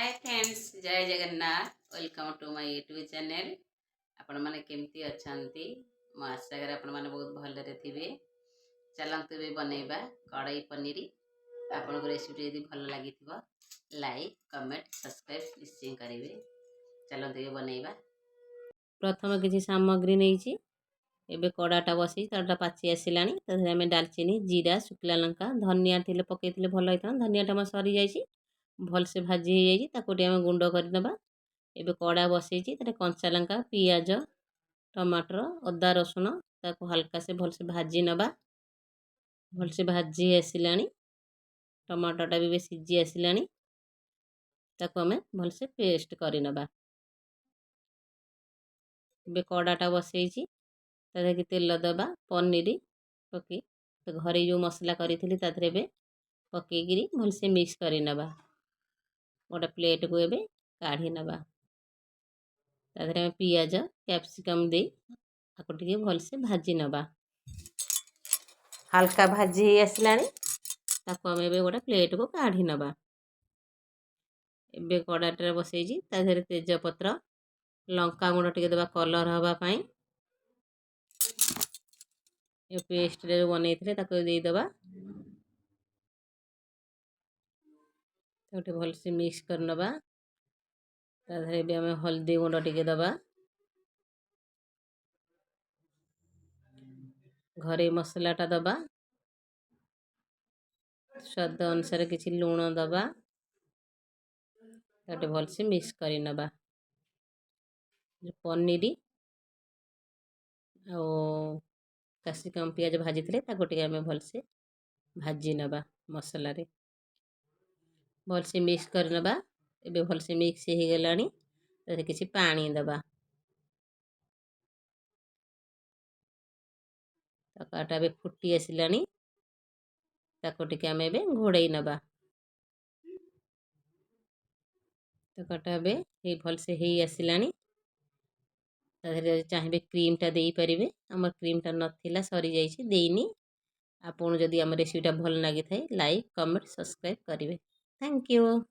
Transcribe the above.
ହାଏ friends, ଜୟ Jagannath. Welcome to my YouTube channel. ଆପଣମାନେ କେମିତି ଅଛନ୍ତି? ମୁଁ ଆଶା କରେ ଆପଣମାନେ ବହୁତ ଭଲରେ ଥିବେ। ଚାଲନ୍ତୁ, ଏବେ ବନେଇବା କଡ଼େଇ ପନିର। ଆପଣଙ୍କୁ ରେସିପି ଯଦି ଭଲ ଲାଗିଥିବ, ଲାଇକ୍, କମେଣ୍ଟ, ସବସ୍କ୍ରାଇବ୍ ନିଶ୍ଚୟ କରିବେ। ଚାଲନ୍ତୁ, ଏବେ ବନେଇବା। ପ୍ରଥମେ କିଛି ସାମଗ୍ରୀ ନେଇଛି। ଏବେ କଡ଼ାଟା ବସେଇ ତାଟା ପାଚି ଆସିଲାଣି। ତା ଦେହରେ ଆମେ ଡାଲଚିନି, ଜିରା, ଶୁଖିଲା ଲଙ୍କା, ଧନିଆ ଥିଲେ ପକାଇଥିଲେ ଭଲ ହେଇଥାନ୍ତା। ଧନିଆଟା ଆମର ସରିଯାଇଛି। ଭଲସେ ଭାଜି ହେଇଯାଇଛି, ତାକୁ ଟିକେ ଆମେ ଗୁଣ୍ଡ କରିନେବା। ଏବେ କଡ଼ା ବସେଇଛି। ତାରେ କଞ୍ଚା ଲଙ୍କା, ପିଆଜ, ଟମାଟର, ଅଦା, ରସୁଣ, ତାକୁ ହାଲକା ସେ ଭଲସେ ଭାଜି ନେବା। ଭଲସେ ଭାଜି ଆସିଲାଣି, ଟମାଟୋଟା ବି ସିଝି ଆସିଲାଣି। ତାକୁ ଆମେ ଭଲସେ ପେଷ୍ଟ କରିନେବା। ଏବେ କଡ଼ାଟା ବସେଇଛି, ତା ଦେହରେ ତେଲ ଦେବା। ପନିର ପକାଇ ଘରେ ଯେଉଁ ମସଲା କରିଥିଲି, ତା ଦେହରେ ଏବେ ପକାଇକିରି ଭଲସେ ମିକ୍ସ କରିନେବା। ଗୋଟେ ପ୍ଲେଟ୍କୁ ଏବେ କାଢ଼ି ନେବା। ତା ଦେହରେ ଆମେ ପିଆଜ, କ୍ୟାପ୍ସିକମ୍ ଦେଇ ତାକୁ ଟିକେ ଭଲସେ ଭାଜି ନେବା। ହାଲକା ଭାଜି ହେଇ ଆସିଲାଣି, ତାକୁ ଆମେ ଏବେ ଗୋଟେ ପ୍ଲେଟ୍କୁ କାଢ଼ି ନେବା। ଏବେ କଡ଼ାଟାରେ ବସେଇଛି, ତା ଦେହରେ ତେଜପତ୍ର, ଲଙ୍କା ଗୁଣ୍ଡ ଟିକେ ଦେବା କଲର୍ ହେବା ପାଇଁ। ଏ ପେଷ୍ଟରେ ଯେଉଁ ବନେଇଥିଲେ, ତାକୁ ଦେଇଦେବା। ତାକୁ ଟିକେ ଭଲସେ ମିକ୍ସ କରିନେବା। ତା ଦେହରେ ବି ଆମେ ହଳଦୀ ଗୁଣ୍ଡ ଟିକେ ଦେବା। ଘରେ ମସଲାଟା ଦେବା। ସ୍ୱାଦ ଅନୁସାରେ କିଛି ଲୁଣ ଦେବା। ତାକୁ ଟିକେ ଭଲସେ ମିକ୍ସ କରିନେବା। ପନିର ଆଉ କ୍ୟାପ୍ସିକମ୍, ପିଆଜ ଭାଜିଥିଲେ, ତାକୁ ଟିକେ ଆମେ ଭଲସେ ଭାଜି ନେବା। ମସଲାରେ ଭଲସେ ମିକ୍ସ କରିନେବା। ଏବେ ଭଲସେ ମିକ୍ସ ହେଇଗଲାଣି। ତାଦେହରେ କିଛି ପାଣି ଦେବା। ତରକାରୀଟା ଏବେ ଫୁଟି ଆସିଲାଣି, ତାକୁ ଟିକେ ଆମେ ଏବେ ଘୋଡ଼େଇ ନେବା। ତରକାରୀଟା ଏବେ ହେଇ ଭଲସେ ହେଇ ଆସିଲାଣି। ତା ଦେହରେ ଯଦି ଚାହିଁବେ, କ୍ରିମ୍ଟା ଦେଇପାରିବେ। ଆମର କ୍ରିମ୍ଟା ନଥିଲା, ସରିଯାଇଛି, ଦେଇନି। ଆପଣ ଯଦି ଆମ ରେସିପିଟା ଭଲ ଲାଗିଥାଏ, ଲାଇକ୍, କମେଣ୍ଟ, ସବସ୍କ୍ରାଇବ୍ କରିବେ। Thank you.